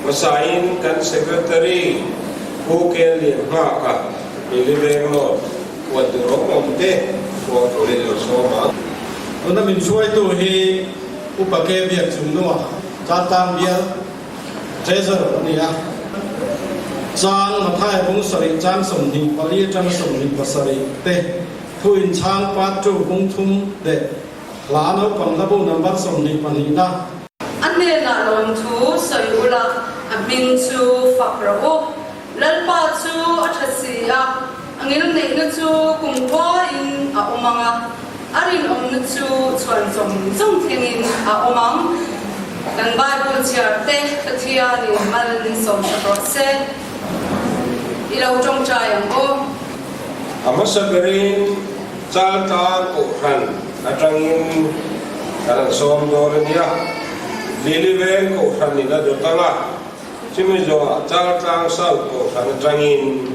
Hmasain kan Secretary Pu Kel Lianhngaka Lily Veng North puan tur awm awm te pawh turin lo sawm ang. Tuna min hruaitu hi Upa Ke Biak Chungnunga Chaltlang bial Treasurer a ni a. Chang Mathaia bung sarih chang 24 atanga 27 te thu inchhang part two bung thum leh hla naupang hlabu number 22 na. A hnenah lawmthu sawi ula, a hming chu fak rawh u. Lalpa chu a tha si a, a ngilneihna chu kumkhuain a awm ang a, a rinawmna chu chhuan zawng zawng thlengin a awm ang. Kan Bible chhiar te Pathianin mal min sawm sak rawh se. I lo tawngtai ang u. A hmasa berin Chaltlang Kohhran atangin kan han sawm dawn a nia. Lily Veng Kohhranin a dawt ang a, chumi zawhah Chaltlang South Kohhran atangin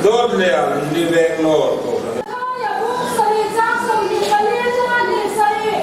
dawt leh ah Lily Veng North Kohhran. Khaia bung sarih chang 24 atanga hnih sarih.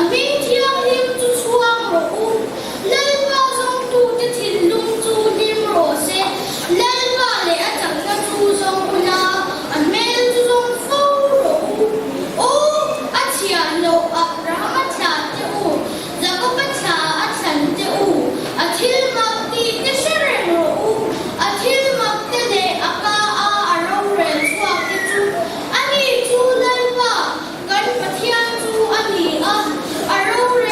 hming thianghlim chu chhuang rawh u. Lalpa zawngtute thinlung chu hlim rawh se. Lalpa leh a chakna chu zawng ula, a hmel chu zawng fo rawh u. Aw, a chhiahhlawh Abrahama thlah te u, Jakoba thlah a thlan te u, a thil mak tih te hre reng rawh u. A thil mak te leh a ka a a rorel chhuak te chu ani chu Lalpa kan Pathian chu a ni a, a rorel.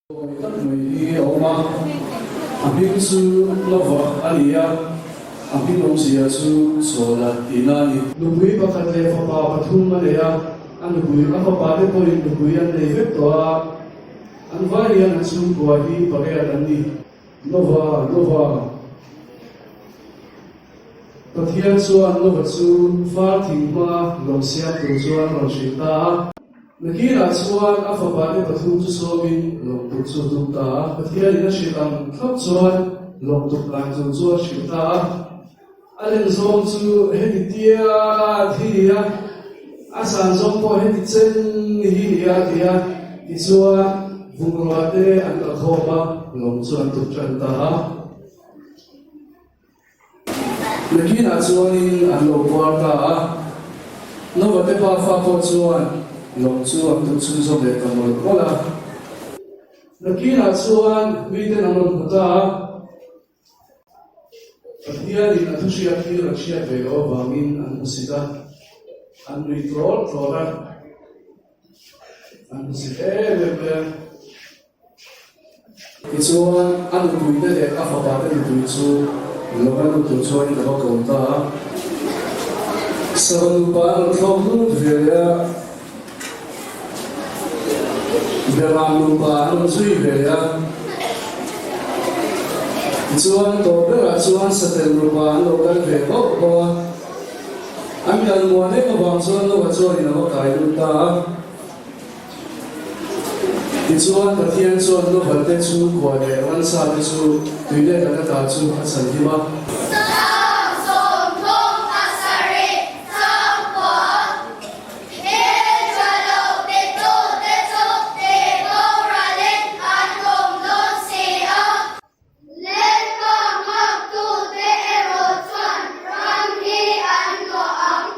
Pawi tak mai hi a awm a, a hming chu Nova a ni a, a hming awmzia chu Chawla tihna a ni. Nupui pakhat leh fapa pathum a nei a, a nupui a fapa te pawhin nupui an nei vek tawh a, an vai hian an chhungkua hi pariat an ni. Nova, Nova. Pathian chuan Nova chu far thing hmanga lawng siam tur chuan a rawn hrilh ta a. Nakinah chuan a fapate pathum chu sawmin lawngtuk chu a tum ta a. Pathianin a hrilh ang thlap chuan lawngtuk dan tur chu a hrilh ta a. A len zawng chu heti tia thi ni a, a san zawng pawh heti chen hi ni a ti a. Tichuan bungrua te an la khawm a, lawng chu an tuk tan ta a. Nakinah chuanin an lo puar ta a, Nova te pafa pawh chuan lawng chu an tuk chhunzawm leh ta mawlh mawlh a. Nakinah chuan miten an rawn hmu ta a, Pathianin a thuhriat hi rawn hriat ve loh avangin an hmusit a, an nui tlawl tlawl a, an hmusit em em mai a. Tichuan, a nupuite leh a fapate nupui chu lawng a lut tur chuanin a va ko ta a. Sava nupa an rawn thlawk lut ve leh a, Beram nupa an rawn zui ve leh a. Tichuan, tawp berah chuan Satel nupa an lo kal ve bauh bauh a. An kal muan em avang chuan Noah chuanin a va kai lut ta a. Tichuan, Pathian chuan Nova te chhungkua leh ransa te chu tui leh kan ata chu a chhanhim a. Sang sawmthum pasarih changkua he tha lo pe tu te chu tih boralin an awm dawn si a. Lalpa nghak-tute erawh chuan ram hi an luah ang.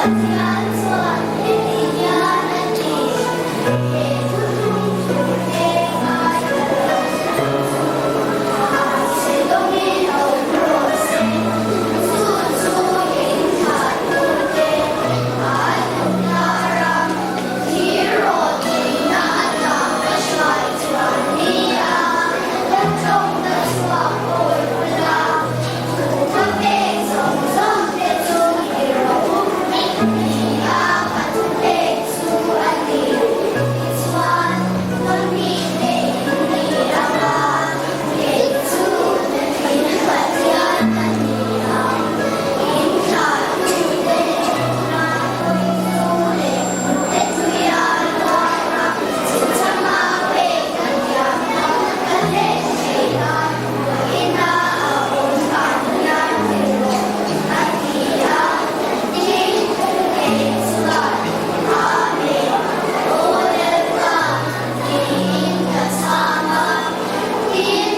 Pathian chuan heti hian a ti, He thuthlung thute ngaithla lo chu mahse dawngin awm rawh se, chu chu in thlahtute ai kawtna ram thir rawh tihna ata ka hruai chuan nia, ka tawng ka chhuak awi ula, thu ka pek zawng zawng te chu i rawh u tia ka thu pek chu a ni. Tichuan, ka mite in ni anga kei chu in Pathian a ni ang. In thlahtute nena hawitu leh hnute tuia luara chhunchama pek ka thiamna ka hlen thei nan ina a awm vang hian ti rawh, a ti a. Tin, kei chuan, Amen, Aw Lalpa, tiin ka chhang a. Tin,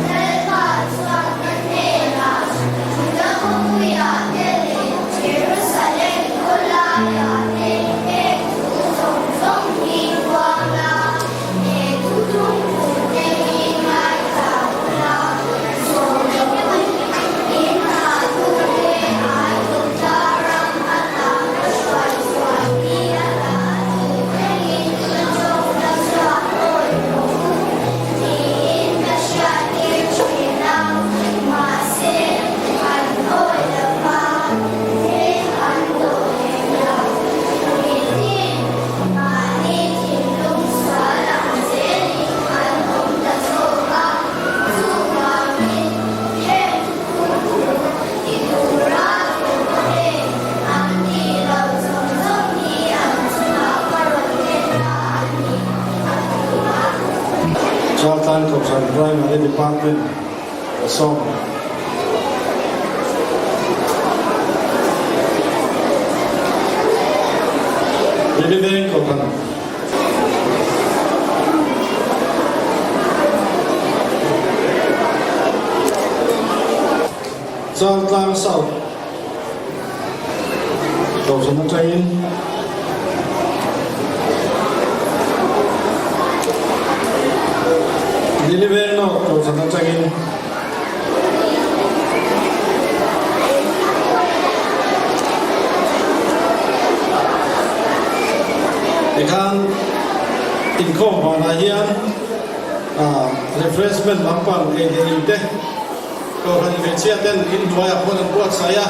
Lalpa chuan ka hnenah, Juda khawpuiah te leh Jerusalem khawlaiah te heng thu zawng zawng hi puang a, he thuthlung thute hi ngaithla ula, zawm rawh u. In thlahtute ai kawta ram ata ka hruai chhuah ni ata tih thlengin ka tawng ka chhuak awi rawh u tiin ka hriattir thin a, mahse an awi lo va, heng an dawh hek lo. Mitin mahni thinlung sual ang zelin an awm ta zawk a, chuvangin heng thuthlung thu ti tura thu ka pek an tih loh zawng zawng hi an chungah ka rawn thlen ta a ni, a ti a. Chaltlang Kohhran Primary Department a sawm. Liliveng Kohhran. Chaltlang South Kohhran atangin. Liliveng North Kohhran atangin. Tikhan inkhawm vanah hian refreshment lampang ei leh in te Kohhran hmeichhia ten inhnuaiah khuan an buatsaih a.